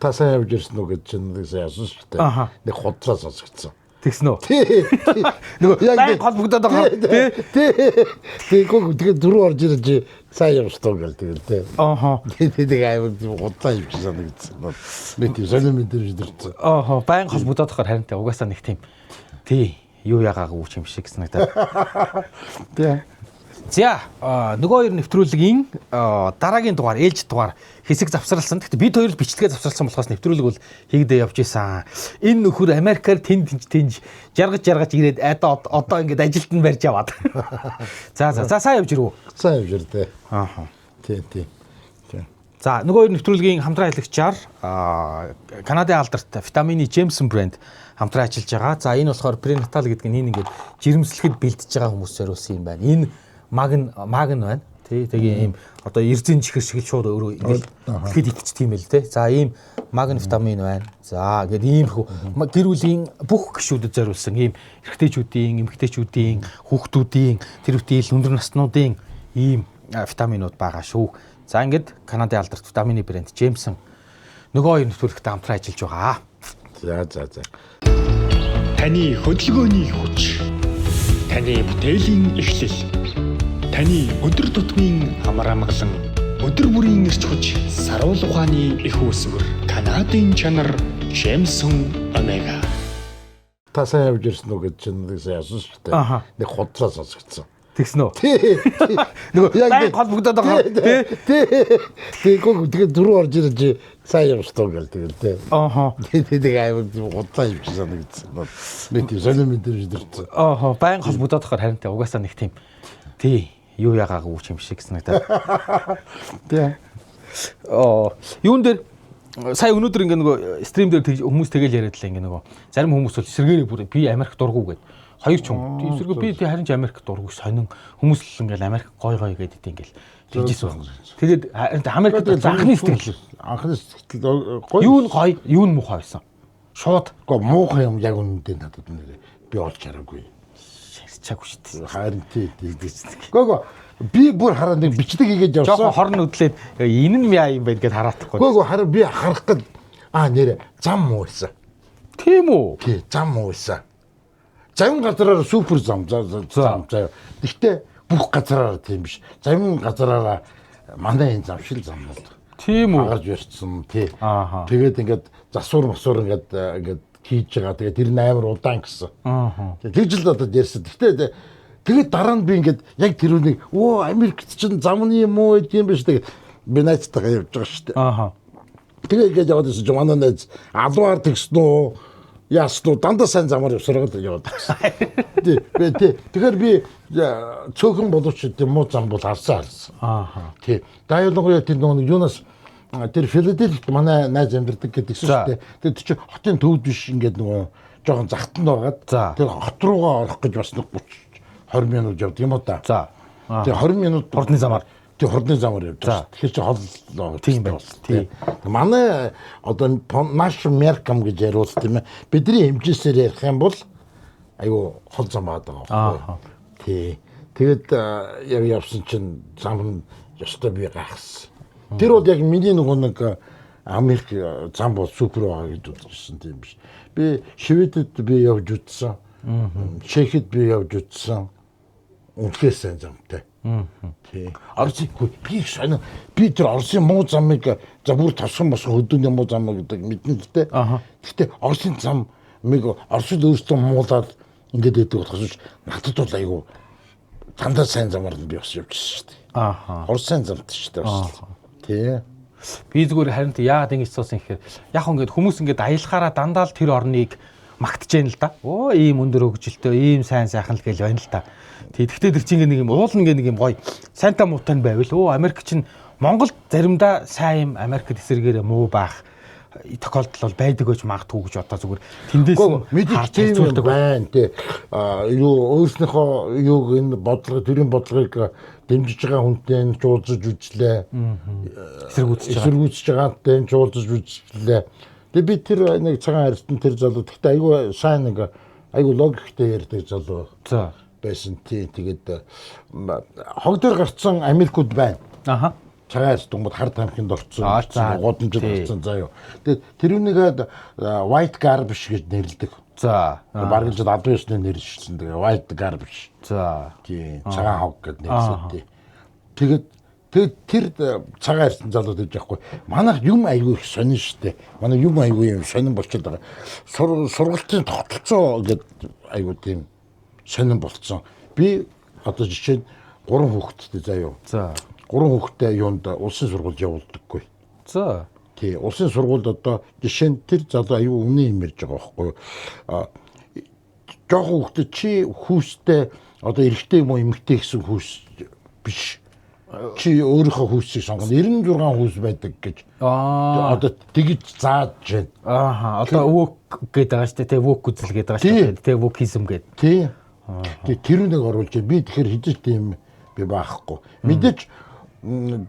Та сайн явж ирсэн үү гэж чинь нэг сайн асуусан шүү дээ. Нэг худлаа сонсогдсон. Тэгсэн үү? Тий. Нөгөө байн холбогдоод байгаа. Тий. Тий. Тэгэхгүй тэгээд дөрөв орж ирж сайн явж туу гэл тэгэл тий. Ааха. Тэгээд амар тийм худлаа юм шиг санагдсан. Нэг тийм сонир мэдрэмж төрсөн. Ааха, байн холбогдоод байхаар харин тий угаасаа нэг тийм тий юу ягаагүй юм шиг санагдаад. Тий. За, нөгөө хоёр нэвтрүүлгийн дараагийн дугаар, ээлж дугаар хэсэг завсралсан. Гэхдээ бид хоёр л бичлэгээ завсралсан болохоос нэвтрүүлэг бол хийгдээ явж исэн. Энэ нөхөр Америкаар тэнд тэнж тэнж жаргаж жаргаж ирээд одоо ингээд ажилд нь барьж яваад. За за за сайн явж ирв. Сайн явж ирдэ. Аа. Тий, тий. Тий. За, нөгөө хоёр нэвтрүүлгийн хамтран ажиллагчаар Канадын алдарт витамины Джеймсон брэнд хамтран ажиллаж байгаа. За, энэ болохоор пренатал гэдэг нь энэ ингээд жирэмслэхэд бэлдэж байгаа хүмүүс зориулсан юм байна. Энэ магн байна. Тий, тэгээ ийм одоо эрзэн чихэр шиг л шууд өөрөө ингээд дэлхийд итчихдэг юм байл тий. За, ийм магн витамин байна. За, ингээд иймэрхүү гэр бүлийн бүх гишүүдэд зориулсан ийм эрэгтэйчүүдийн, эмэгтэйчүүдийн, хүүхдүүдийн, тэр үтийн өндөр наснуудын ийм витаминууд байгаа шүү. За, ингээд Канадын алдарт витамины брэнд Джеймсон нөгөө хоёр нэвтрүүлэгтээ хамтран ажиллаж байгаа. За за за. Таны хөдөлгөөний хүч. Таны бүтээлийн эхлэл. Таны өдөр тутмын амар амгалан. Өдөр бүрийн эрч хүч, саруул ухааны их үүсвэр. Канадын чанар Jameson Omega. Та сайн явж ирсэн үү гэж чинь нэг сайн асуусан шүү дээ. Нэг худлаа сонсогдсон. Тэгсэн үү? Тий. Нөгөө байн холбогдоод байгаа. Тий. Тий. Тэгэхгүй тэгээд дөрөв орж ирж сайн явж туу гэл тэгэл тий. Ааха. Тэгээд амар тийм худлаа юм шиг санагдсан. Нэг тийм сонир мэдрэмж төрсөн. Ааха, байн холбогдоод байхаар харин тий угаасаа нэг тийм тий юу ягаагүй юм шиг санагдаад. Тий. Оо, юун дээр сая өнөөдөр ингээ нөгөө стрим дээр тэгж хүмүүс тэгэл яриад л ингээ нөгөө зарим хүмүүс бол сэргээрээ бүр би Америк дургу гэд хоёр ч юм. Эсрэгээр би тий харин ч Америк дургу сонин хүмүүс л ингээл Америк гой гой гэдэг ингээл тэгжсэн. Тэгээд Америкт анхны сэтгэл анхны сэтгэл гоё. Юу нь гоё, юу нь муухай байсан. Шууд Гэхдээ муухай юм яг үнэндээ надад нэрээ би олж хараагүй. Ярьчаагүй шүү дээ. Харин тий тий. Гөө би бүр хараа нэг бичлэг хийгээд явсан. Жохон хорн үдлээд энэ нь яа юм бэ гэд хараадахгүй. Гөө хараа би харах гээд нэрээ зам муу байсан. Тийм үү? Тий, зам муу байсан. Зарим газараар супер зам зам заяа. Гэхдээ бүх газараар тийм биш. Зарим газараараа манай энэ зам шил зам бол. Тийм үү? Агарч ирсэн тий. Тэгээд ингээд засвар масвар ингээд ингээд хийж байгаа. Тэгээд тэр нь амар удаан гэсэн. Тэгж л надад ярьсан. Гэхдээ тэгээд дараа нь би ингээд яг тэр үнийг өө Америкт чинь зам нь юм уу гэдэг юм биш. Тэгээд би найзтайгаа явж байгаа шүү дээ. Тэгээ ингээд яваад ирсэн чинь манай найз алуугаар тэгсэн үү? Яасан уу? Дандаа сайн замаар явсараад яваад гэсэн. Тий. Би тий. Тэгэхээр би цөөхөн боловч тийм муу зам бол харсан. Тий. Даюулангуяа тэр нөгөө юунаас тэр Филадельфид манай найз амьдардаг гэдгийгсэн шүү дээ. Тэр чи хотын төвд биш ингээд нөгөө жоохон захтанд байгаад тэр хот руугаа орох гэж бас нэг 30 20 минут явд юм уу та. За. Тэр 20 минут хурдны замаар. Тэр хурдны замаар явж байгаа. Тэгэхээр чи хол тийм байна. Тий. Манай одоо наш меркам гэж яриул тийм ээ. Бидний хэмжээсээр ярих юм бол айгүй хол зам байгаа байхгүй. Тий. Тэгээд яг явсан чинь зам нь ёстой би гайхсан. Тэр бол яг миний нөгөө нэг Америк зам бол супер байгаа гэж бодчихсон тийм биш. Би Шведэд би явж үзсэн. Чехэд би явж үзсэн. Үнэхээр сайн замтай. Тий. Оросын би сонь би тэр Оросын муу замыг за бүр тосгон босгон хөдөөний муу зам гэдэг мэднэ л дээ. Гэхдээ Оросын замыг Оросд өөрсдөө муулаад ингээд өгдөг болохоос надад бол айгүй дандаа сайн замаар нь би бас явчихсан шүү дээ. Орос сайн замтай шүү дээ бас. Тий. Би зүгээр харин яагаад ингэж суусан гэхээр яг ингээд хүмүүс ингээд аялахаараа дандаа л тэр орныг магтж яана л да. Оо ийм өндөр хөгжилтэй, ийм сайн сайхан л гэл байна л та. Тий. Гэхдээ тэр чинь ингээд нэг юм уул ингээд нэг юм гоё сайнтай муутай нь байвал өө Америк чинь Монголд заримдаа сайн юм Америкт эсэргээр муу байх тохиолдол бол байдаг гэж магадгүй гэж одоо зүгээр тэндээс мэдээж тийм юм байна тий. Юу өөрснийхөө юуг энэ бодлого төрийн бодлогыг дэмжиж байгаа хүнтэй нь уулзаж үзлээ. Эсэргүүцэж байгаатай нь уулзаж үзлээ. Тэгээ би тэр нэг цагаан арьстан тэр залуу гэхдээ айгүй сайн нэг айгүй логиктэй ярьдаг залуу. За байсан тий. Тэгээд хог дээр гарцсан Америкууд байна. Аха. Цагаан арьстангууд хар тамхинд орцсон, гудамжид орцсон заа юу. Тэгээд тэр үнийгээ white garbage гэж нэрлэдэг. За. Бараг л албан ёсны нэршилсэн. Тэгээ white garbage. За. Тийм, цагаан хог гэж нэрлэдэг. Тэгээд тэгээд тэр цагаан арьсан залууд гэж яахгүй. Манайх юм айгүй их сонин штэ. Манай юм айгүй юм сонин болчиход байгаа. Сургалтын тогтолцоо гэдэг айгүй тийм сонин болцсон. Би одоо жишээ нь 3 хүүхэдтэй заа юу. За. 3 хүүхэдтэй юунд улсын сургуульд явуулдаггүй. За. Тий, улсын сургуульд одоо жишээ нь тэр залуу аюу өмнө юм ярьж байгаа байхгүй юу. Жоохон хүүхдэд чи хүүстэй одоо эрэгтэй юм уу эмэгтэй гэсэн хүүс биш. Чи өөрийнхөө хүүсийг сонгоно. 96 хүүс байдаг гэж. Одоо тэгж зааж байна. Ааха. Одоо woke гэдэг байгаа шүү дээ. Тэ woke үзэл гэдэг байгаа шүү дээ. Тэ wokeism гэдэг. Тий. Тий, тэр үнийг оруулж би тэгэхээр хэзээ тийм би байхгүй. Мэдээж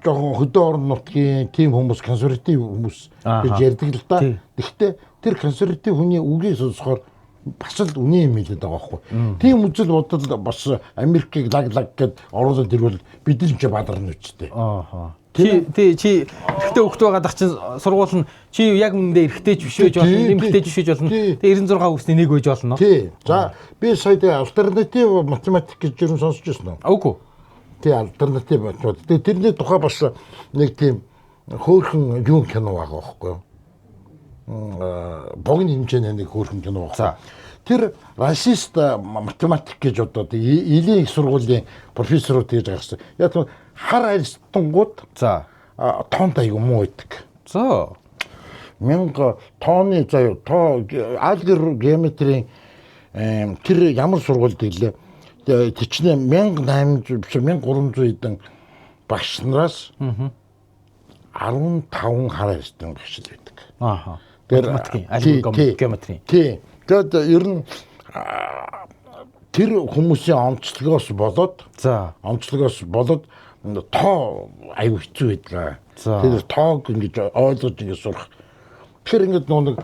жоохон хөдөө орон нутгийн тийм хүмүүс консерватив хүмүүс гэж ярьдаг л да. Гэхдээ тэр консерватив хүний үгийг сонсохоор бас л үнэн юм хэлээд байгаа байхгүй. Тийм үзэл бодол бас Америкийг лаг лаг гэд оруулаад ирвэл бид нар ч бадарна үстэй. Аа. Чи чи эрэгтэй хөхт байгаа дах чинь сургууль нь чи яг үнэндээ эрэгтэй ч биш байж болно, эмэгтэй ч биш байж болно. Тэгээ 96 хүүсний нэг байж болно. Тий. За би сая тэгээ альтернатив математик гэж юу сонсч ирсэн үү? Үгүй. Тий, альтернатив математик. Тэгээ тэрний тухай бас нэг тийм хөөрхөн юм кино байгаа байхгүй юу? Богино хэмжээний нэг хөөрхөн кино байгаа. Тэр расист математик гэж одоо Илийн их сургуулийн профессорууд тэгж гаргасан. Яг нь хар арьстангууд за тоонд аягүй муу байдаг. За. Мянга тооны заяа тоо алгер геометрийн тэр ямар сургуульд гэлээ тэчнээ 1800 биш 1300 хэдэн багш нараас 15 хар арьстан багш л байдаг. Ааха. Математикийн алгер геометрийн. Тий. Тэгээд ер нь тэр хүмүүсийн онцлогоос болоод за онцлогоос болоод тоо аюу хэцүү байдаг. Тэр тоог ингэж ойлгож ингэж сурах. Тэгэхээр ингэж нэг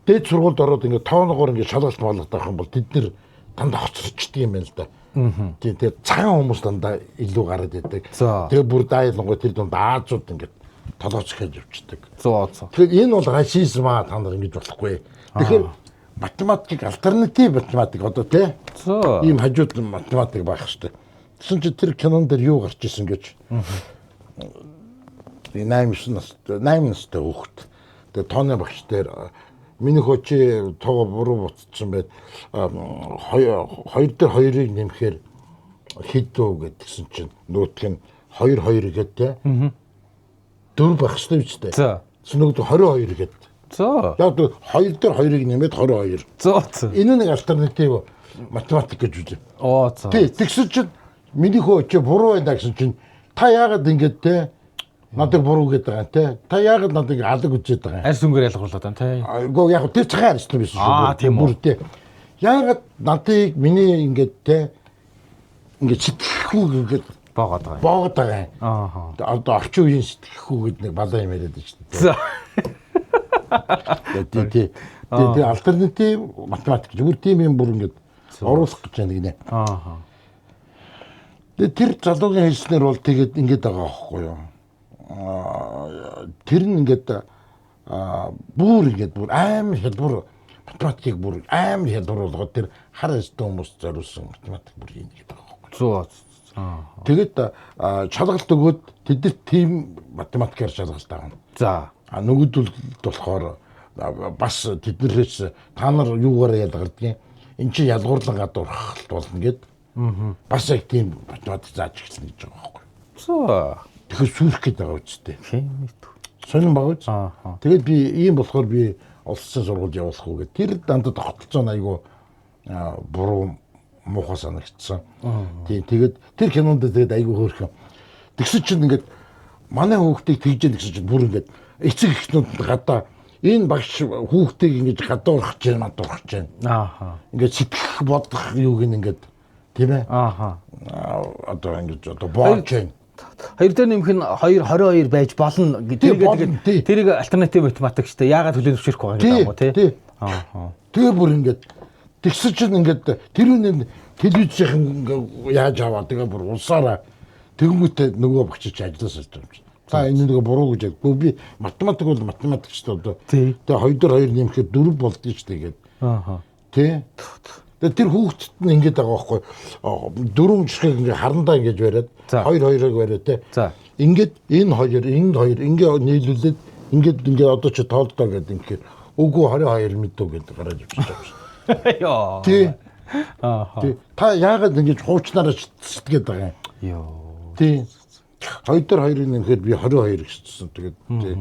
дээд сургуульд ороод ингэ тооногоор ингэ шалгалт малгалт авах юм бол тэд нэр дандаа хоцрчдөг юм байна л да. Тийм тэгээд цагаан хүмүүс дандаа илүү гараад идэг. Тэгээ бүр дайлангуй тэр дунд Аазууд ингэ толгой цохиод явчихдаг. Зөө. Тэгэхээр энэ бол расизм аа, та нар ингэж болохгүй. Тэгэхээр математик альтернатив математик одоо тий. Ийм хажууд математик байх хэрэгтэй. Тэгсэн чи тэр кинон дээр юу гарч исэн гэж. 8 настай 8 настай хүүхэд. Тэгээ тооны багш дээр миний хөө чи тоогоо буруу буцсан байд. 2 дээр 2-ыг нэмэхээр хэд үү гэдгсэн чинь нөгөөх нь 2 2 гээд тий. 4 байх хэрэгтэй биз дээ. За. Нөгөөд 22 гээд. За. Яг 2 дээр 2-ыг нэмээд 22. За. Энэ нэг альтернатив математик гэж үзье. Оо за. Тий, тэгсэн чинь миний хөө чи буруу байна гэсэн чинь та яагаад ингэж те надыг буруу гэдэг байгаа те. Та яагаад надыг алаг үзээд байгаа юм. Арьс өнгөөр ялгуулад байна те. Үгүй яг тэр цагаан арьстай байсан шүү. Аа тийм үү. Бүр те. Яагаад надыг миний ингэж те ингэж сэтгэхгүй ингээд боогод байгаа юм. Боогод байгаа юм. Аа. Одоо орчин үеийн сэтгэхгүй гэдэг нэг балаа юм яриад байна шүү дээ. За. Тий, тий. Тэгээ альтернатив математик зүгээр тийм юм бүр ингэж оруулах гэж байна гинэ. Аа. Тэгээ тэр залуугийн хэлснээр бол тэгээд ингэж байгаа байхгүй юу? Тэр нь ингээд бүр ингээд бүр амар хялбар математикийг бүр амар хялбар болгоод тэр хар арьстай хүмүүс зориулсан математик бүр юм гэдэг байгаа байхгүй. Зөө. Тэгээд шалгалт өгөөд тэд нар тийм математикаар шалгалт авна. За. А нөгөөдөл болохоор бас тэднэрээс та нар юугаар ялгардгийг эн чинь ялгуурлан гадуурхалт болно гэд. Бас яг тийм математик зааж эхэлнэ гэж байгаа байхгүй. Зөө. Тэгэхээр сүрх гээд байгаа үстэй. Тийм. Сонин баг үз. Аа. Тэгээд би ийм болохоор би улсын сургуульд явуулах уу гэх. Тэр дандаа тогтолцоо нь айгүй буруу муухай санагдсан. Тийм тэгээд тэр кинонд тэгээд айгүй хөөрхөн. Тэгсэн чинь ингээд манай хүүхдийг тэгж яах гэсэн чинь бүр ингээд эцэг эхнүүд гадаа энэ багш хүүхдийг ингэж гадуурхаж байна, мадуурхаж байна. Аа. Ингээд сэтгэх бодох юуг нь ингээд тийм ээ. Аа. Одоо ингэж одоо боож байна. 2 дээр нэмэх нь 2 22 байж болно гэдэг. Тэрийг альтернатив математик шүү дээ. Яагаад хүлээн зөвшөөрөхгүй байгаа юм бэ тий? Аа. Тэгээ бүр ингээд тэгсэн чинь ингээд тэр үнэ телевизийнхэн яаж аваа тэгээ бүр улсаараа тэгэнгүүтээ нөгөө багч чи ажиллаас олж юм чинь. Та энэ нэг буруу гэж. Гүү би математик бол математик шүү дээ одоо. Тэгээ 2 дээр 2 нэмэхэд 4 болдгоо шүү дээ гээд. Ааха. Тий. Тэгээ тэр хүүхдэд нь ингэж байгаа байхгүй. Дөрвөн жишгийг ингээ харандаа ингэж бариад 2 2-ыг бариад те. Ингээд энэ хоёр, энэ хоёр ингээ нийлүүлээд ингээд ингээ одоо чи тоолдоо гэдэг ингээд үгүй 22 мэдүү гэдэг гараад ирчих юм шиг. Йоо. Тий. Ааха. Тий. Та яагаад ингэж хуучнараа сэтгэгээд байгаа юм? Йоо. Тий. 2 дээр 2-ыг нэмэхэд би 22 гэжсэн. Тэгээд тий.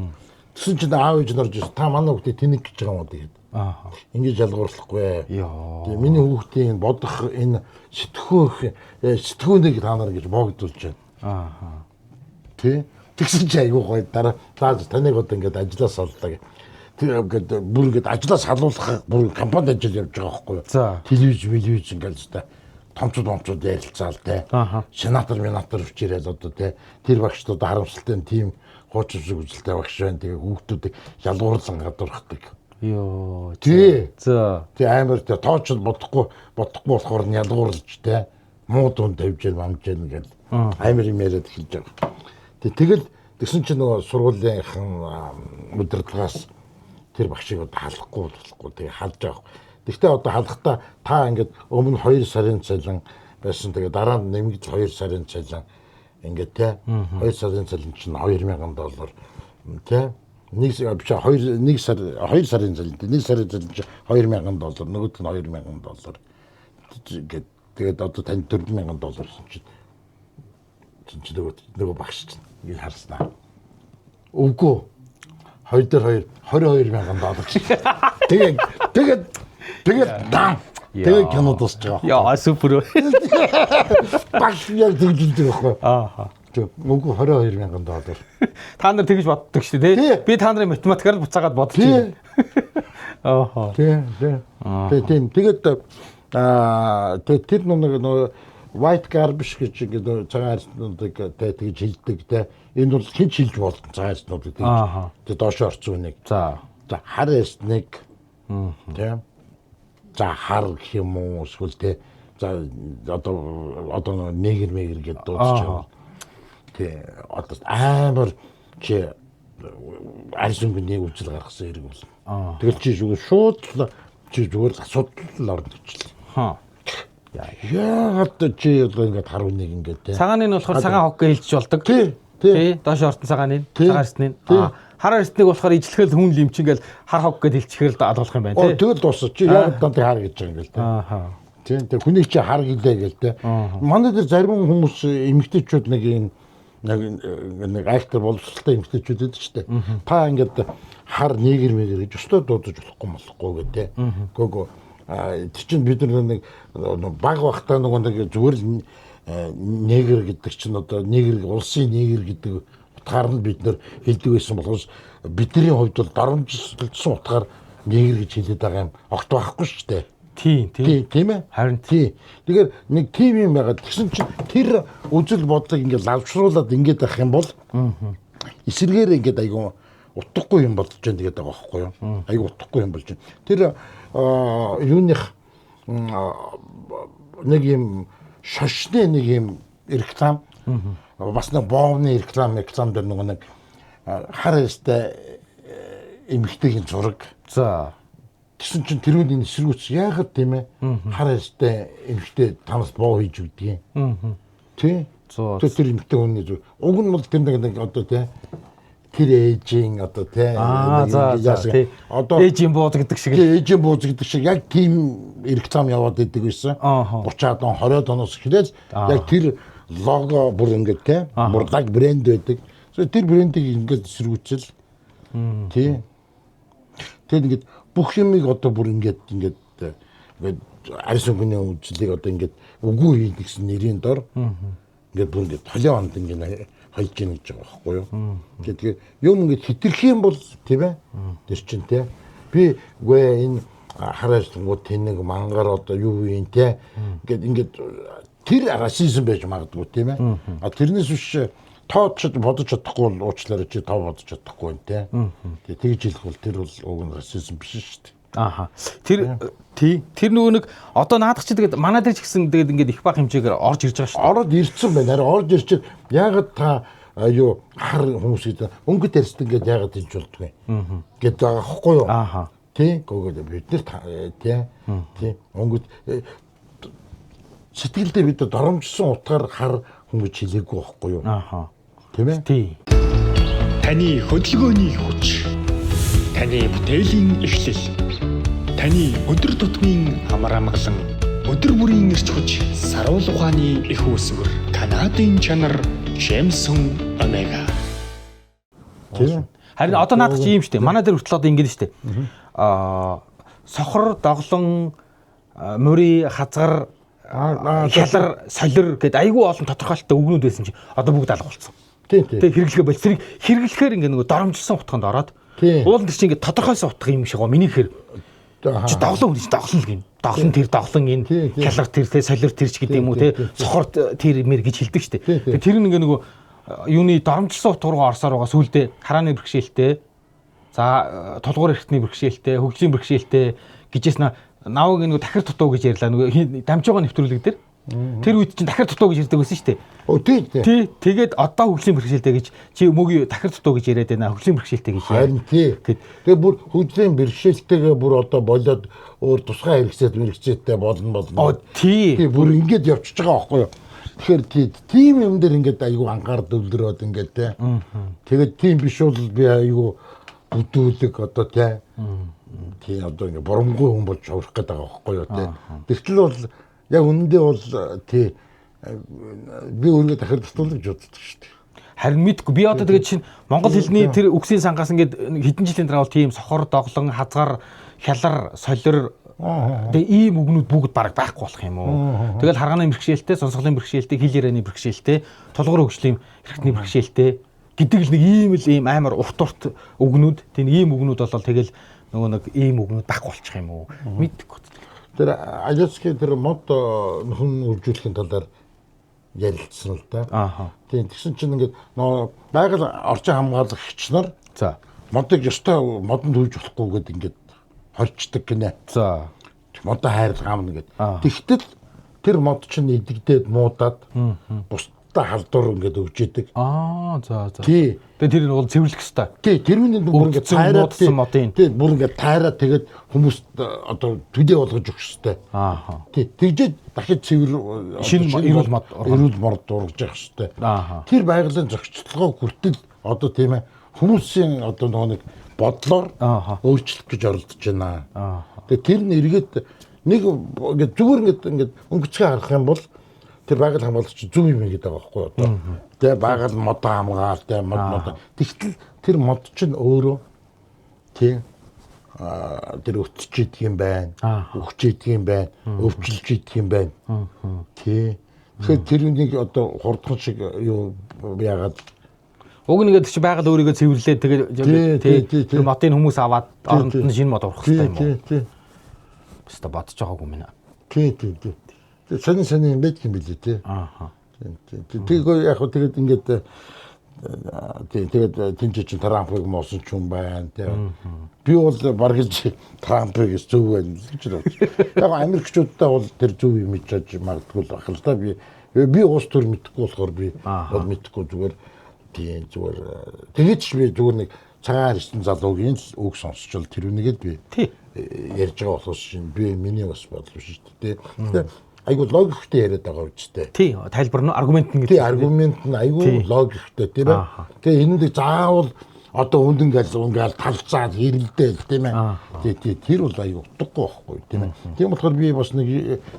Тэгсэн чинь аав ээж нь орж ирсэн. Та манай хүүхдээ тэнэг гэж байгаа юм уу тэгээд. Ааха. Ингэж ялгуурлахгүй. Йоо. Тэгээ миний хүүхдийн бодох энэ сэтгүүнийг та нар гэж боогдуулж байна. Ааха. Тий. Тэгсэн чи айгүй гоё дараа за таныг одоо ингээд ажлаас саллаа гэх. Тэр ингээд бүр ингээд ажлаас халуулах бүр компанид ажил явж байгаа байхгүй юу? За. Телевиз мэлевиз ингээд л та томчууд ярилцаал те. Ааха. Сенатор минатор өчирэл одоо те. Тэр багшд одоо харамсалтай нь тийм хуучин шиг үзэлтэй багш байна. Тэгээ хүүхдүүдийг ялгуурлан гадуурхдаг. Йоо. Тий. За. Тэг амар те тоочд бодохгүй болохоор нь ялгуурлж те муу дунд тавьж ял мамж ял гэл амар юм яриад эхэлж байгаа. Тэгэл тэгсэн чинь нөгөө сургуулийнхын удирдлагаас тэр багшийг одоо халахгүй болохгүй тэгээ халж байгаа. Тэгтээ одоо халахдаа та ингээд өмнө 2 сарын цалин байсан, тэгээ дараа нь нэмэгдэл 2 сарын цалин ингээд те 2 сарын цалин чинь $2000 те нэг биш 2 1 сар 2 сарын цалин 1 сарын цалин чинь $2000, нөгөөх нь $2000 ингээд тэгээд одоо танд $4000 гэсэн чинь чинь нөгөө багш чинь ингэж харснаа. Үгүй 2 дээр 2 $22,000 гэж. Тэгээд тэгээд тэгээд тэгээд кино дуусч байгаа. Яа, супер. Багш яг тэгж хэлдэг байхгүй. Ааха. Үгүй $22,000. Та нар тэгж боддог шүү дээ, тий? Би та нарын математикаар л буцаагаад бодож байна. Ааха. Тий, тий. Тийм. Тэгээд тэр нэг white garbage гэж ингээд цагаан арьснуудыг тэгж хэлдэг те. Энэ бол хэн ч хэлж болно цагаан арьснуудыг тэгж. Тэ доош орсон үнийг. За. За хар арьсныг тэ. За хар гэх юм уу эсвэл тэ за одоо негэр мэгэр гэдээ дуудаж байгаа. Тэ одоо амар чи арьс өнгөний үзэл гаргасан хэрэг болно. Тэгэл чи шууд чи зүгээр асуудал орно гэжлээ. Хаа. Яагаад чи одоо ингээд хар үнийг ингээд те. Цагааны нь болохоор цагаан хог гэж хэлж болдог. Тий. Тий. Доош ортон цагааны, цагаан арьсны. Хар арьсныг болохоор ижлэхэл хүн лимч ингээл хар хог гэж хэлчихээр л алуулах юм байна тий. Тэгэл дуусаа. Чи яагаад дандаа хар гэж байгаа юм гээл те. Ааха. Тий. Тэр хүнийг чи хар гэлээ гээл те. Манай дээр зарим хүмүүс эмэгтэйчүүд нэг юм нэг актер боловсралтай эмэгтэйчүүд байдаг шүү дээ. Та ингээд хар негэр мэгэр гэж өстөө дуудаж болохгүй гэ те. Гөө тэр чинь бид нар нэг баг багтаа нөгөө нэг зүгээр л негэр гэдэг чинь одоо негэр улсын негэр гэдэг утгаар нь бид нар хэлдэг байсан болохоос бидний хувьд бол дарамжлсан утгаар негэр гэж хэлээд байгаа юм огт байхгүй шүү дээ. Тийм, тийм. Тийм ээ. Харин тийм. Тэгэхээр нэг тийм юм байгаа. Тэгсэн чинь тэр үзэл бодлыг ингээд лавшруулад ингээд авах юм бол эсрэгээр ингээд айгүй утгагүй юм болж байна гэдэг байгаа байхгүй юу? Айгүй утгагүй юм болж байна. Тэр юуных нэг юм шошны нэг юм реклам бас нэг боовны реклам дээр нөгөө нэг хар арьстай эмэгтэйгийн зураг. За. Тэгсэн чинь тэр үний эсэргүүц яагаад тийм ээ хар арьстай эмэгтэй танаас боо хийж өгдөг юм. Тий. Тэр эмэгтэй хүний зүг. Уг нь бол тэр нэг одоо тий тэр ээжийн одоо тий одоо ээжийн бууз гэдэг шиг ээжийн бууз гэдэг шиг яг тийм реклам яваад идэг байсан. 30-аад он 20-аад оноос эхлээд яг тэр лого бүр ингээд тий бурлаг брэнд байдаг. Тэр брендийг ингээд эсэргүүцэл тий. Тэр ингээд бүх юмыг одоо бүр ингээд ингээд ингээд арьс өнгөний үзлийг одоо ингээд үгүй хий гэсэн нэрийн дор ингээд бүр ингээд толио онд ингээд хольж гин гэж байгаа байхгүй юу. Тэгэхээр юм ингээд хитрхи юм бол тийм ээ. Тэр чинь те би үгүй энэ хараачлангууд тэнэг мангар одоо юу юм те ингээд ингээд тэр расизм байж магадгүй тийм ээ. А тэрнээс биш тооч бодож чадахгүй бол уучлаарай чи тоо бодож чадахгүй юм те. Тэгээ тэгж хэлэх бол тэр бол уг нь расизм биш шүү дээ. Ааха. Тэр тий. Тэр нөгөө нэг одоо наадах чи тэгээд манай дээр ч гэсэн тэгээд ингээд их бага хэмжээгээр орж ирж байгаа шүү дээ. Ороод ирсэн байна. Харин орж ирчээд яагаад та юу хар хүмүүс гэдэг өнгөт арьстай ингээд яагаад тийж болдгүй гэдэг байгаа хгүй юу? Ааха. Тий, гогоо бид нар тий. Тий, өнгөт сэтгэлдээ бид доромжсон утгаар хар хүн гэж хэлээгүй байхгүй юу? Ааха. Тийм ээ? Тий. Таны хөдөлгөөний хүч. Таны бүтээлийн эхлэл. Таны өдөр тутмын амар амгалан. Өдөр бүрийн эрч хүч, саруул ухааны их үүсвэр. Канадын чанар Jameson Omega. Тийм. Харин одоо наадах чи юм штэ. Манай дээр хүртэл одоо ингэж штэ. Аа сохор, доглон, мури, хазгар, хялар, солир гэд айгүй олон тодорхойлолттой үгнүүд байсан чи одоо бүгд алга болсон. Тийм тийм. Тэг хэрэглэхээ бол тэрийг хэрэглэхээр ингээ нөгөө доромжилсан утганд ороод Тийм. уулын тэр чи ингээ тодорхойлсон утга юм шиг гоо миний хэр чи доглон хүн чи доглон л гин. Доглон тэр доглон энэ Тийм, тийм. хялар тэр те солир тэр ч гэдэг юм уу те Тийм, тийм, сохор тэр мэр гэж хэлдэг штэ. Тийм, тийм. Тэгээ тэр нь ингээ нөгөө юуны доромжилсан утга руу орсоор байгаа сүулдэ харааны бэрхшээлтэй за тулгуур эрхтний бэрхшээлтэй хөгжлийн бэрхшээлтэй гэжээс наваг нөгөө тахир дутуу гэж ярьлаа нөгөө дамжуугаа нэвтрүүлэг дээр тэр үед чинь тахир дутуу гэж ярьдаг байсан штэ. Оо тий тий. Тий, тэгээд одоо хөгжлийн бэрхшээлтэй гэж чи мөгийн тахир дутуу гэж яриад байна. Хөгжлийн бэрхшээлтэй гэж. Харин тий. Тэгэд. Тэгээ бүр хөгжлийн бэрхшээлтэйгээ бүр одоо болоод өөр тусгай хэрэгцээд мэрэгцээтэй болно болно. Оо тий. Тий бүр ингэж явчихж байгаа байхгүй юу? Тэгэхээр тий тийм юм дээр ингээд айгүй ангаар төвлөрөөд ингээд тий. Тэгээд тийм биш бол би айгүй бүдүүлэг одоо тий. Тий одоо ингээд бурамгүй хүн болж хувирах гээд байгаа байхгүй юу тий. Тэгтэл бол яг үнэндээ бол тий би өөрийгөө дахиад дутуулж боддог шүү дээ. Харин мэдгүй би одоо тэгээд чинь монгол хэлний тэр үгсийн сангаас ингээд хэдэн жилийн дараа бол тийм сохор, доглон, хазгар, хялар, солир тэгээ ийм үгнүүд бүгд бараг байхгүй болох юм уу. Тэгэл харгааны бэрхшээлтэй, сонсголын бэрхшээлтэй, хэл ярианы бэрхшээлтэй, тулгуур хөгжлийн эрхтний бэрхшээлтэй гэдэг л нэг ийм л ийм амар урт урт үгнүүд тийм ийм үгнүүд болол тэгэл нөгөө нэг ийм үгнүүд байхгүй болчих юм уу. Мэдгүй. Тэр Аляцкийн тэр мод нөхөн үржүүлэхийн талаар ярилцсан л да. Ааха. Тийм тэгсэн чинь ингээд нөө байгаль орчин хамгаалагч нар За. модыг ёстой модонд хүйж болохгүй гэд ингээд хорчдөг гинэ. За. Модоо хайрлгаамна гэд. Аа. Тэгтэл тэр мод чинь идэгдээд муудаад бусдаа халдвар ингээд өгч идэг. Аа за за. Тий. Тэгээ тэр нь бол цэвэрлэх ёстой. Тий, тэр миний бүр ингээд Өвдсөн, тайраад муудсан модын. Тий, бүр ингээд тайраад тэгээд хүмүүст одоо төлөө болгож өгөх ёстой. Ааха. Тий, тэгжээд дахид цэвэр Шинэ эрүүл мод ургана. эрүүл мод ургаж явах ёстой. Ааха. Тэр байгалийн зохицлогоо хүртэл одоо тийм хүмүүсийн одоо нөгөө нэг бодлоор Ааха. өөрчлөх гэж оролдож байна. Ааха. Тэгээ тэр нь эргээд нэг ингээд зүгээр ингээд ингээд өнгөцгөө харах юм бол тэр байгаль хамгаалагч зөв юм гэдэг байгаа байхгүй юу одоо. Тэгээ байгаль мод хамгаал тэгээ мод мод. Тэгтэл тэр мод чинь өөрөө тий тэр өтөж идэх юм байна. Ааха. Өгч идэх юм байна. Өвчлөж идэх юм байна. Тий. Тэгэхээр тэр үнийг одоо хурдхан шиг юу яагаад Уг нь ингээд чи байгаль өөрийгөө цэвэрлээд Тий, тэгээд тий, тий, тэр модын хүмүүс аваад оронд тий. нь шинэ мод урах тий хэрэгтэй юм тий уу? тий Баста бодож байгаагүй юм байна. тий тий тий. Тэг сонин сонин юм байдаг юм билээ тий. Ааха. Тэгээ яг хөө тэгээд ингээд тий тэгээд тэнцээ чинь Трампыг муусан ч юм байна тий. Би бол бараг л Трампыг зөв байна л гэж бодож. Яг Америкчуудтай бол тэр зөв юм хийж магадгүй л байх л да би би уус төр мэдэхгүй болохоор би бол мэдэхгүй зүгээр тий зүгээр тэгээд ч би зүгээр нэг цагаан арьсан залуугийн л үг сонсчвол тэр үнийгээ би Тий. ярьж байгаа болохоос чинь би миний бас бодол биш шүү дээ. Тэгэхээр айгу логиктэй яриад байгаа үстэй. Тий, тайлбар нь аргумент нь Тий гэдэг. аргумент нь айгүй Тий. логиктэй тийм ээ. Ааха. Тэгээ энэ дээр заавал одоо хүнд ингээл ингээл талцаад хэрэлдээл тийм ээ. Ааха. Тий тий тэр бол айгүй утгагүй байхгүй тийм ээ. Тийм болохоор би бас нэг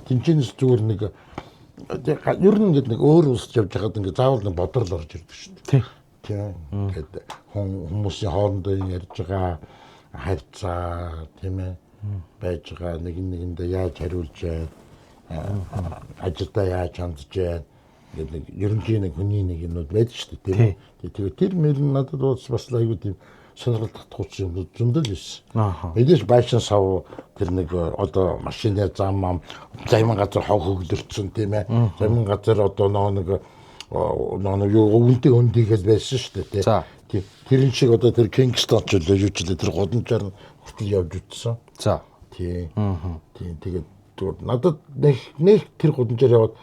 тэнцэнэс зүгээр нэг ер нь ингээд нэг өөр улсд явж байхад ингээд заавал нэг бодрол орж ирдэг шүү дээ. Тий. Тийм. Ингээд хүмүүсийн хоорондоо ярьж байгаа харьцаа тийм ээ байж байгаа нэг нэгэндээ яаж хариулж байна ажилдаа яаж хандж байна ингээд нэг ерөнхий нэг хүний нэг юмнууд байдаг шүү дээ тийм ээ. Тэгээд тэр мөр нь надад бас бас л айгүй тийм сонирхол татгууч юм зөндөл байсан. Ааха. Мэдээж байшин сав тэр нэг одоо машины зам ам зарим газар хог хөглөрцөн тийм ээ. Зарим газар одоо нөө нэг нөө нэг юу өвөнтэй өндийгэл байсан шүү дээ За. тий. Тэрэн шиг одоо тэр Кингстон ч үлээ юу ч үлээ тэр гудамжаар нь хүртэл явж үтсэн. За. Тий. Тий тэгээд зүгээр надад нэг нэг тэр гудамжаар яваад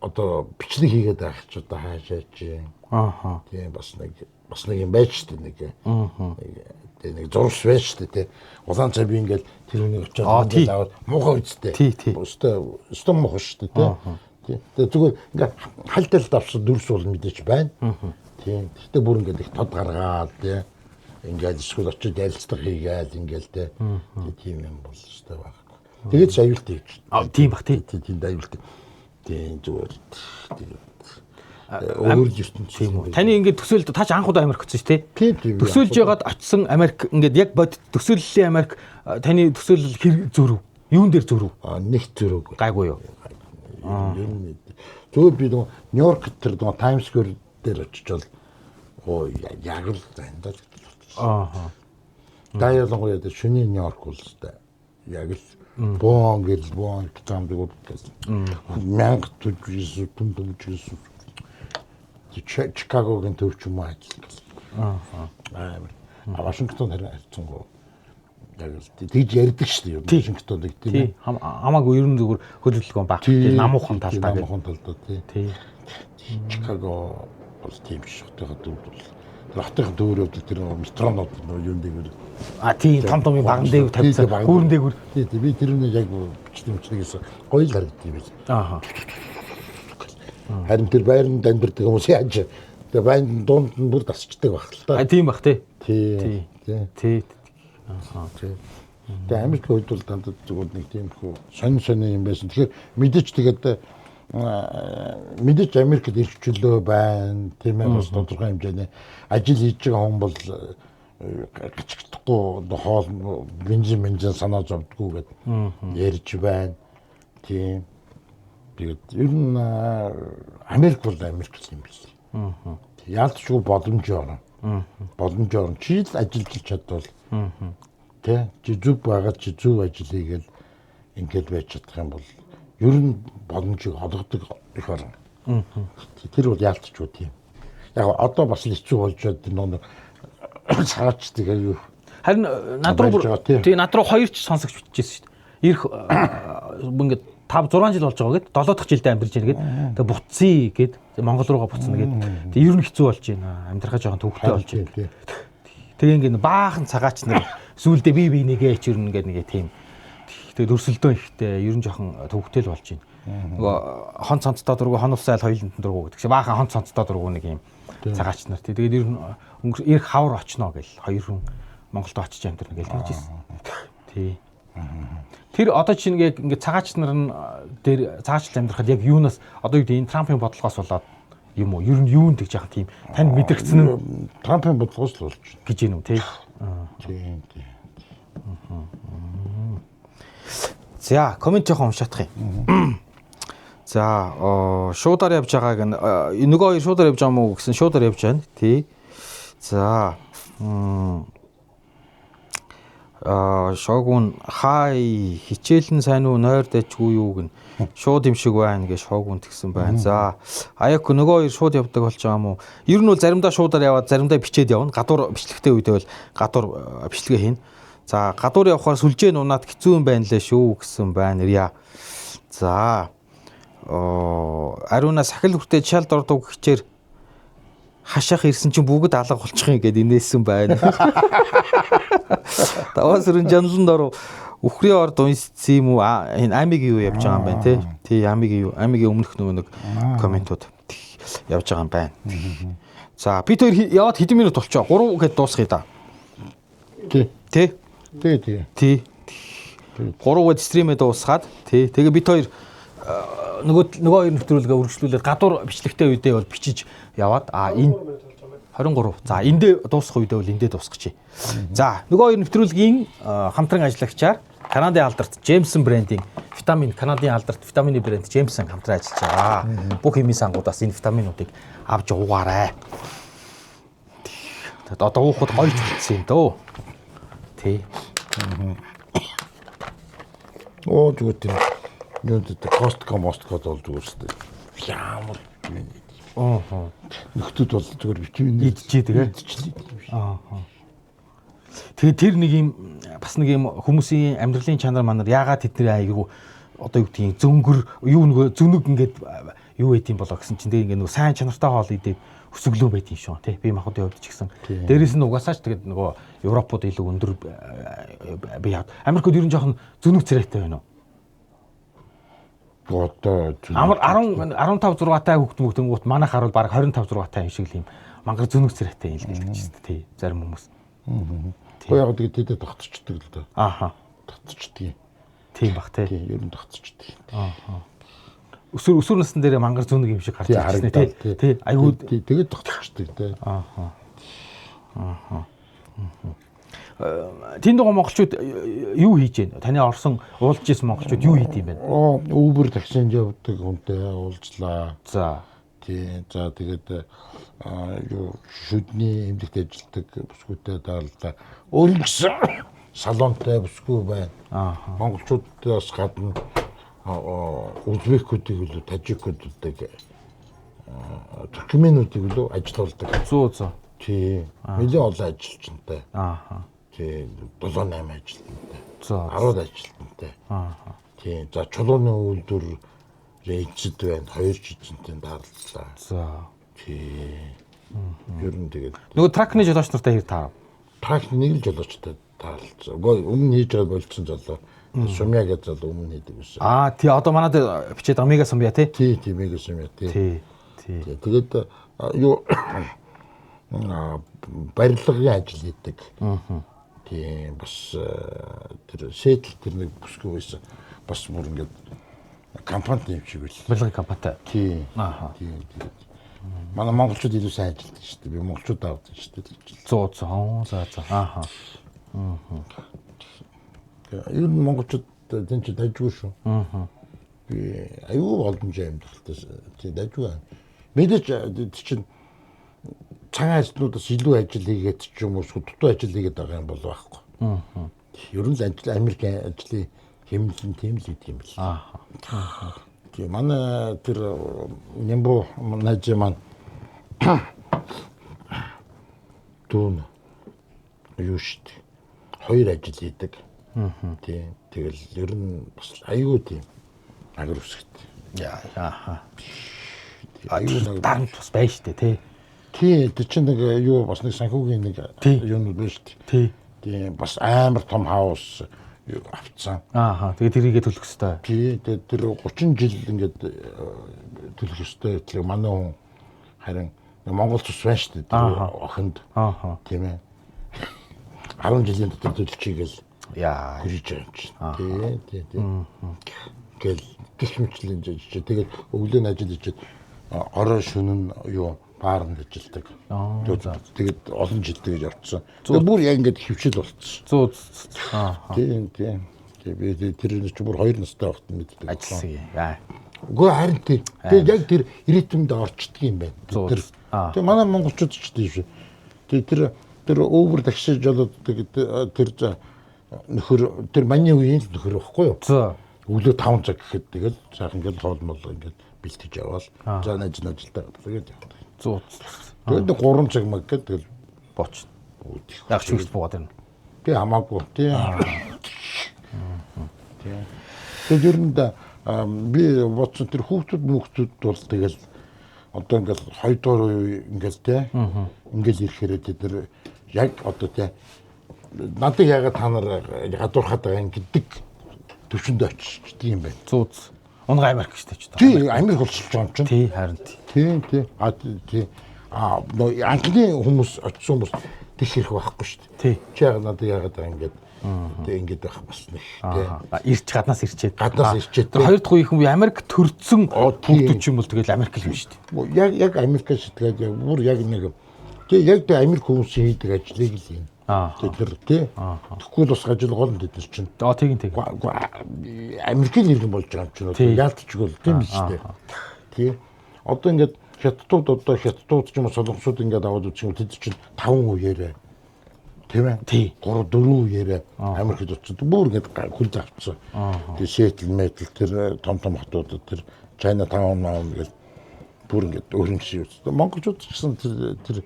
Одоо бичлэг хийгээд байх ч одоо хаашаа чи. Ааха. Тийм бас нэг юм байж штэ нэг. Нэг нэг зурс байж штэ тий. Улаан цай би ингээл тэр хүнийг очиод ингээл аваад муухай үсттэй. Өстө муухай штэ тий. Тэгээ зүгээр ингээ хальтал давсан дүрс бол мэдээч байна. Тийм. Тэгтээ бүр ингээд их тод гаргаад тий. Ингээл эсвэл очиод ярилцлага хийгээл ингээл тий. Тийм юм бол өстой байхгүй. Тэгээд ч аюултай гэж. А тийм бах тий. Тийм аюултай. Тийм зүгээр. Тэгээд өөр ертөнц тийм үү. Таны ингээд төсөөлд та ч анх удаа Америк очсон шүү тий. Тийм. Төсөөлж ягаад очсон Америк ингээд яг бод төсөөллийн Америк таны төсөөлөл хэр зөрөв? Юун дээр зөрөв? А нэг зөрөөгүй. Гайгүй юу? Ер нь зүгээр би нөгөө Нью-Йорк тэр нөгөө Times Square дээр очиж бол яг л байна даа гэж бодсон. Аа. Та ялангуяа шөнийн Нью-Йорк бол хэвээр яг л бөөн гэл бөөн зам зүгээр 1049 түн Чикагогийн төв ч юм уу ажил гэсэн. Аа. А Вашингтон харин харьцангуй яг л тэгж ярьдаг шүү дээ. Вашингтоныг тийм ээ. Хамаагүй ер нь зүгээр хөдөлгөөн баг. Тийм намуухан талдаа. Намуухан талдаа тий. Чикаго бол тийм ш хотынхоо төвд бол тэр хотынхоо төврөөд тэр метронууд нөө юм дээгүүр. А тийм том том баган дээгүүр тавьсан. Гүүрэн дээгүүр. Тий, би тэрний яг бичлэг гэсэн гоё л харагддаг юм байна. Аа. Харин тэр байранд амьдардаг хүмүүс яаж тэгээ байранд дунд нь бүр тасчдаг байх л та. А тийм бах тий. Тий. Тий. Аа. Тий. Тэгээ Америк хувьд бол дандаа зүгээр нэг тиймэрхүү сонин сонин юм байсан. Тэгэхээр мэдээж тэгээд мэдээж Америкт ирэх чөлөө байна. Тийм ээ бас тодорхой хэмжээний ажил хийж байгаа хүн бол гачигдахгүй хоол бензин санаа зовдгоо гэд ярьж байна. Тийм. Тэгээд ер нь Америк бол Америк юм биш. Яалтчгүй боломж орно. Боломж орно. Чи л ажиллаж чадвал тэ чи зүв байгаа чи зөв ажил хийгээл ингээд байж чадах юм бол ер нь боломжийг олгодог их орно. Тэр бол яалтчгүй тийм. Яг одоо бас л хэцүү болж байна. Тэр нэг цагаачдаг аюу. Харин над руу тий над руу хоёр ч сонсогч бичижсэн шүү дээ. Ирэх ингээд 5 6 жил болж байгаа гэд 7 дахь жилдээ амьдарч байна гэд. Тэгээ буцъя гэд Монгол руугаа буцна гэд. Тэгээ ер нь хэцүү болж байна. Амьдрахаа жоохон төвхтэй болж байна. Тэгээ ингээд баахан цагаач нар сүулдэ би бинийгээ ч ер нь ингээд нэг тийм. Тэгээ өрсөлдөөн ихтэй ер нь жоохон төвхтэй л болж байна. Нөгөө хон цонцтой дургу хон ус айл хоёуланд дургу гэдэг чинь баахан хон цонцтой дургу нэг юм цагаач нар. Тэгээд ер нь ирэх хавар очно гэл хоёр хүн Монголд очиж амьдарна гэл тэгж ирсэн. Тий. Тэр одоо чинь яг ингээд цагаач нар нь дээр цагаачлал амьдрахад яг юунаас одоо юу гэдэг энэ Трампын бодлогоос болоод юм уу? Ер нь юунд гэж яхан тийм танд мэдрэгдсэн нь Трампын бодлогоос л болж байна гэж юм уу тий? Тийм тий. За, коммент жоохон уншаадах юм. За, шуудаар явж байгааг нь нөгөө хоёр шуудаар явж байгаа мó гэсэн шуудаар явж байна тий. За, шогун хай хичээл нь сайн уу нойр дайчгүй юу гэн шууд юм шиг байна гэж шогун тэгсэн байна. За аяк нөгөө хоёр шууд явдаг болж байгаа юм уу? Ер нь бол заримдаа шуудаар яваад заримдаа бичээд явна. Гадуур бичлэгтэй үедээ бол гадуур бичлэгээ хийнэ. За гадуур явхаар сүлжээ нунаад хэцүү юм байна лээ шүү гэсэн байна. Ря. За ариуна сахил хүртээ шал дордог хичээр хашаах ирсэн чинь бүгд алга болчих юм гэд инээсэн байна. Таваас өрн жанлан дор үхрийн орд унсцсан юм уу? Энэ амиг юу явж байгаа юм байна те? Тий, амиг юу? Амигийн өмнөх нөгөө нэг комментууд явж байгаа юм байна. За, бид хоёр яваад хэдэн минут болчихоо? 3 гэд дуусгая да. Тий. Тий. Тий, тий. Тий. 3 гэд стримээ дуусгаад тий. Тэгээ бид хоёр нөгөө хоёр нэвтрүүлгээ үргэлжлүүлээд гадуур бичлэгтэй үедээ бол бичиж яваад энэ 23. За эндээ дуусах үедээ бол эндээ дуусгах. За нөгөө хоёр нэвтрүүлгийн хамтран ажиллагчаар Канадын алдарт Jameson брендийн витамин, Канадын алдарт витамины брэнд Jameson хамтран ажиллаж байгаа. Бүх химийн сангуудаас энэ витаминуудыг авч уугаарай. Тэгээд одоо уухад гоёж болцсон юм дөө. Тий. Оо зүгээр тийм. Юунд гэдэг Costco Mostco бол зүгээр шүү дээ. Ямар юм. Аа. Нөхдүүд бол зүгээр витамин идчихээ тэгээ. Идчихлээ. Аа. Тэгээ тэр нэг юм бас нэг юм хүмүүсийн амьдралын чанар манар яагаад тэдний айгүй одоо юу гэдгийг зөнгөр юу нөгөө зөнөг ингээд юу байд юм болоо гэсэн чинь тэгээ ингээд нөгөө сайн чанартай хоол идээд өсөглөө байд юм шүү тий. Бие махбодын хувьд ч гэсэн. Дээрээс нь угаасаа ч тэгээд нөгөө Европууд илүү өндөр бие хавд. Америкууд ер нь жоохон зөнөг царайтай байна уу? Одоо Амар 10 15 6 таа хүүхд мөхтөнгүүт манайх харуул бараг 25 6 таа юм шиг л юм мангар зөнөг царайтай юм л гэлдэг ч шүү дээ тий. Зарим хүмүүс. Гэхдээ яг тэгээд тэдэд тогтцдог л доо. Ааха. Тогтцдог. Тийм бах тий. Тийм, ер нь тогтцдог. Ааха. Өсвөр насн дээр мангар зөнөг юм шиг гарч ирсэн тий. Тий. Айгуу тэгээд тогтцдог тий. Ааха. Ааха. Тэнд байгаа монголчууд юу хийж байна? Таны орсон уулзж исэн монголчууд юу хийд юм бэ? Uber таксинд явдаг хүнтэй уулзлаа. За. Тий. За тэгээд юу шүдний эмнэлэгт ажилладаг бүсгүйтэй дааллаа. Өөр гэсэн салонтай бүсгүй байна. Аа. Монголчуудаас гадна узбекүүдийг илүү, тажикуудыг, туркменүүдийг илүү ажилуулдаг. Зүү зүү. Тий. Нэлээд олон ажилчинтай. Аа. Тий, 7 8 ажилтнтай. За. 10 ажилтнтай. Аа. Тий. За чулууны үйлдвэр рейчд байна. 2 жижигтэй даралтлаа. За. Тий. Ер нь тэгээд Нөгөө тракны жолооч нартай хэр таарав? трак нэг л жолоочтой таарлцсан. Үгүй өмнө хийж байгаа болцсон золоо. Сумья гэж золоо өмнө хийдэг байсан. Аа, тий, одоо манад бичээд байгаа Мега Сумья тий. Тий, тий, мега сумья тий. Тий. Тий. Тэгээд юу барилгын ажил хийдэг. Аа. Тий, бас тэр Сэтл тэр нэг бүсгүй байсан. Бас бүр ингээд компанид юм шиг байл. Барилгын компанитай. Тий. Ааха. Тий, тэгээд манай монголчууд илүү сайн ажилтдаг шүү дээ. Би монголчууд авдаг шүү дээ. Зөө зөө. За за. Ааха. Ер нь монголчууд тэн чи дажгүй шүү. Аа. Би аюу боломж амьдралтай тий дажгүй. Мэдээж тэр чинь цагаан ажилтнуудаас илүү ажил хийгээд ч юм уу эсвэл дутуу ажил хийгээд байгаа юм бол байхгүй. Аа. Ер нь л ажил Америк ажлын хэмнэл нь тийм л гэдэг юм бэл. Аа. Тий манай тэр Нямбу нажи маань дүүн юу шүү дээ. Хоёр ажил хийдэг. Тий. Тэгэл ер нь бас аюу тийм агар үсгт. Яа. Ааха. Аюу нэг Дарамт бас байна шүү дээ тий. тий тэр чинь нэг юу бас нэг санхүүгийн нэг Тий. юунууд байна шүү дээ. Тий. Тий бас амар том хаус юу авцсан. Ааха. Тэгээд тэрийгээ төлөх ёстой. Тий тэгээд тэр 30 жил ингээд төлөх ёстой гэтэл манай хүн харин Монгол цус байна шүү дээ. Тэр Ааха. охинд Ааха. тийм ээ. 10 жилийн дотор төлчихье гэл Яа. хүрэж байгаа юм чинь. Тий, тий, тий. Гэл гих мэтлэн жижиг. Тэгээд өглөө нь ажил хийчихэд орой шөнө нь юу баарнд ажилдаг. Аа, Тэгээд олон жил тэгэж явцсан. Тэгээд бүр яг ингээд хөвшил болцсон. Зөө зөө. Аа. Тий, тий. Тий би тэр нэг чи бүр 2 настай байхад мэддэг. Ажилласан юм. Яа. Үгүй харин тий. Тэгээд яг тэр ритмд орчдөг юм байна. Зөө. Тэр. Аа. Тэгээд манай монголчууд ч тийм шүү. Тэгээд тэр тэр өвөр такси жолооддаг тэр нөхөр тэр маний үеийн л нөхөр байхгүй юу? Зөө. Өглөө 5 цаг гэхэд тэгэл сайхан ингээл хоол мол ингээд бэлтгэж яваал. За найз ажилдаа тэгээд явдаг. Зөө. Тэгээд нэг 3 цаг маг гээд тэгэл Боч. үүдэх. Яг шүгт буугаад ирнэ. Тий хамаагүй. Тий. Тий. Тэгээд ер нь да, би бодсон тэр хүүхдүүд мөхтүүд бол тэгэл одоо ингээл хоёрдугаар үе ингээл тий. Ингээл ирэхээр тэд нар яг одоо тий надад ягаад та нар гадуурхаад байгаа юм гэдэг төвшөндөө очичдөг юм байна. Зөө. зөө. Унга Америк шүү дээ. Тий Америк болчихж байгаа юм чинь. Тий харин тий. Тий тий. А тий. А нөө анхны хүмүүс очисон хүмүүс тийш ирэх байхгүй шүү дээ. Тий. Чи яагаад надад яагаад байгаа ингээд тий ингээд байх бас нэг тий. Аа, ирч гаднаас ирчээд. Гаднаас ирчээд, Тэр тий. хоёр дахь үеийнхэн үе Америк төрцөн Оо, тий. хүүхдүүд ч юм бол тэгэл Америк л юм шүү дээ. Яг яг Америк сэтгээд яг бүр яг нэг тий яг тэ Америк хүмүүсийн хийдэг ажлыг л юм. Аа. Тий тэр тий. Тэгэхгүй л бас ажил гол нь тэд нар чинь. Аа тийм тийм. Америкийн иргэн болж байгаа юм чинь Тий. одоо яалтчгүй л тийм биз дээ. Тий. Одоо ингээд хятадууд одоо хятадууд ч юм уу солонгосууд ингээд аваад үзэх юм тэд чинь 5 үеэрээ тийм ээ. Тий. 3 4 үеэрээ Америкт очсон. Бүр ингээд хүл завцсан. Тэгээ Сиэтл, Метл тэр том том хотуудад тэр China Town маун гэл бүр ингээд өөрөнгө шиг үзсэн. Монголчууд ч гэсэн тэр тэр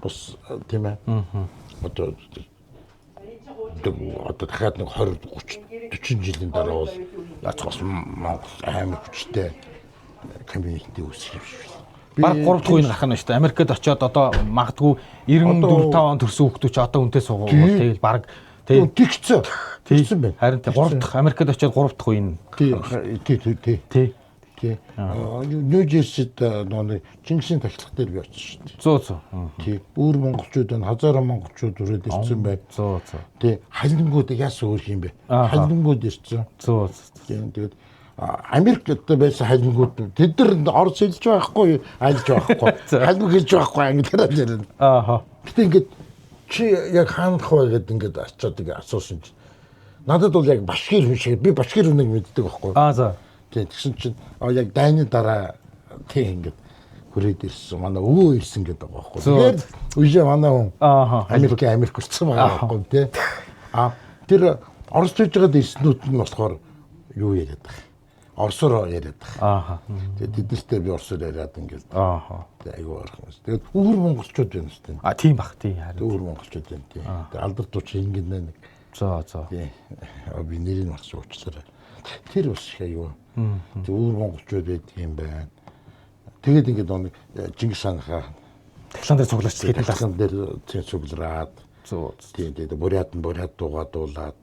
бас тийм ээ. Одоо одоо дахиад нэг 20 30 40 жилийн дараа бол Бас Монгол амар хүчтэй community үүсэх юм шиг. Баг 3 дахь үеийн гарах нь шүү дээ. Америкт очиод одоо магадгүй 94 5 он төрсэн хүүхдүүд ч одоо үнтэй суугуул тэгэл баг тий тэгсэн. Тэгсэн байна. Харин тий 3 дахь Америкт очиод 3 дахь үеийн тий тий тий тий. Тий. Нью Жерсид нөгөө Чингисийн тахилга дээр би очсон шүү дээ. Зөө зөө. Тий. Өөр монголчууд байна. Хазаараа монголчууд үрээд ирсэн байна. Зөө зөө. Тий. Халингууд яасан өөр юм бэ? Халингууд ирсэн. Зөө зөө. Тийм тэгээд Америкт байсан халингууд тэд нар орос хэлж байхгүй, айлж байхгүй, халинг хэлж байхгүй англиар ярина. Ааха. Гэтэ ингээд чи яг хаанах вэ гэдээ ингээд очиод ингээд асуусан чинь надад бол яг башкир хүн шиг би башкир хүнийг мэддэг байхгүй. Аа за. Тийм тэгсэн чинь яг дайны дараа тийм ингээд хүрээд ирсэн. Манай өвөө ирсэн гэдэг байгаа байхгүй. Тэгэхээр үгүй манай хүн. Ааха. Америк болсон байгаа байхгүй тий. А тэр орос хэлж байгаад ирснүүд нь болохоор юу яриад байгаа. Оросоор яриад байгаа. Ааха. Тэгээд тэд нартэй би оросоор яриад ингээд. Ааха. Тэгээд айгүй ойрхон байсан. Тэгээд өвөр монголчууд байна шүү дээ. А тийм бах тий харин. Өвөр монголчууд байна тий. Тэгээд алдар тууч ингэнэ нэг. Зөө зөө. Тий. Би нэрийг бас уучлаарай. Тэр бас их айгүй. Тэгээд өвөр монголчууд байдаг юм байна. Тэгээд ингээд нэг Чингис хаанхаа Тахилгаан дээр цуглаач тэгээд тахилгаан дээр тийм цуглараад. Зөө. Тийм тэгээд бурят нь бурят дуугаа дуулаад.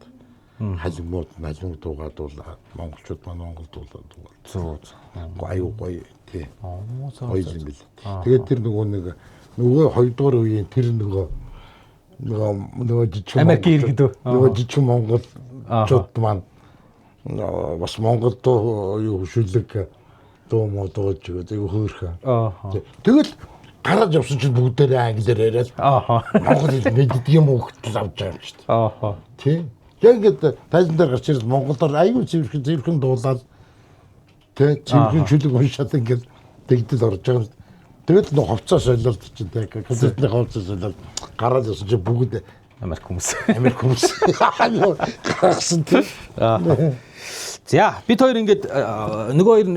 Халимууд нь халимг дуугаа дуулаад, монголчууд маань монгол дуулаад дуугаад. Зөө зөө. Аюу гоё тий. Зөө. Гоё юм бил. Тэгээд тэр нөгөө нэг нөгөө хоёрдугаар үеийн тэр нөгөө нөгөө жижиг Америкийн иргэд үү? Нөгөө жижиг монголчууд маань бас монгол дуу юу шүлэг дуу муу дууж өгөөд аюу хөөрхөн. Тэгэл гараад явсан чинь бүгдээрээ англиар яриад. Ааха. Монгол хэл мэддэг юм уу гэтэл авч байгаа юм шүү дээ. Ааха. Тий. Яг ингээд тайзан дээр гарч ирэл монголоор аюу цэвэрхэн дуулаад тий цэвэрхэн шүлэг уншаад ингээд тэгдэл орж байгаа юм. Тэгэл нөх хувцас солиолт чинь тий концертны хувцас солиолт гараад явсан чинь бүгд Америк хүмүүс. Америк хүмүүс. Гаргасан тий. За бид хоёр ингээд нөгөө хоёр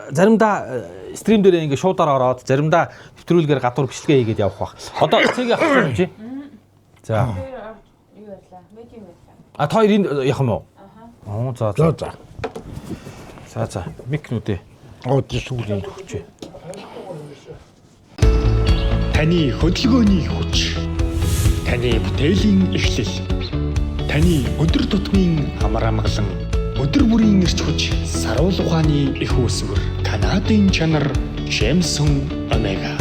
заримдаа стрим дээр ингээд шуудаар ороод заримдаа нэвтрүүлгээр гадуур бичлэгээ хийгээд явах бах. Одоо цэгийг авах юм чи. За. Юу ярьлаа? Медиум ярьлаа. А та хоёр энэ явах юм уу? Аа. За за. За За за. Микнүүдээ. Оо тийш сүүлийн төгчээ. Таны хөдөлгөөний хүч. Таны бүтээлийн эхлэл. Таны өдөр тутмын амар амгалан. Өдөр бүрийн эрч хүч, саруул ухааны их үүсвэр. Канадын чанар Jameson Omega.